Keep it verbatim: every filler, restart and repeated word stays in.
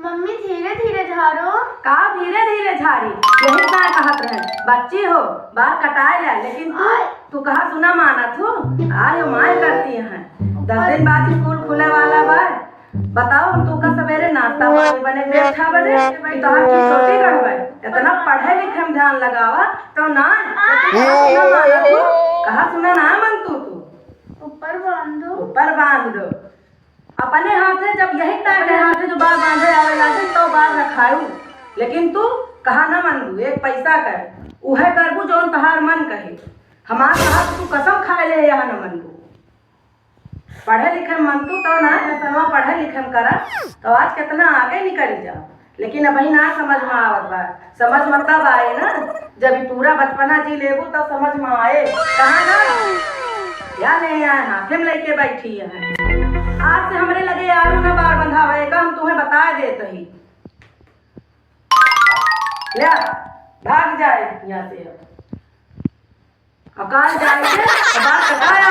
मम्मी, धीरे धीरे झारो। का धीरे धीरे झारी? यही ना कहत रहे, बच्ची हो, बार कटाए ला, लेकिन तू, तू कहा सुना मानत हो। आय हो माय करती हैं। दस दिन बाद स्कूल खुले वाला बा। बताओ, हम तू का सवेरे नाश्ता पानी बने देव छह बजे, कि तोहार की छोटी गड़बड़। इतना पढ़े लिखे में ध्यान लगावा, तो ना, लेकिन कहा सुना मानत हो। कहा सुना ना मन तू, तू। ऊपर बांध दो। ऊपर बांध दो। अपने हाथे जब यही तारे हाथे जो बार बांधे आवे लागे तो बार रखायू, लेकिन तू कहा न मनबू, एक पैसा कर उहे करबू जौन तहार मन कहे। हमार कहा तू कसम खाए ले यहाँ न मनबू। पढ़े लिखे में मन तू तो ना, फैसलवा पढ़े लिखे में करा तो आज कितना आगे निकल जा। लेकिन अबही ना समझ में आवत बा। समझ में तब आई ना, जब ई पूरा बचपना जी लेबू, तब समझ में आए। कहाँ ना? या नहीं आए, हाथे में लेके बैठी है। आज से हमरे लगे यारू ना बार बंधावे, एका हम तुम्हें बता देत ही। ले, भाग जाए यहाँ से अब। अकाल जाए के, बात बताया।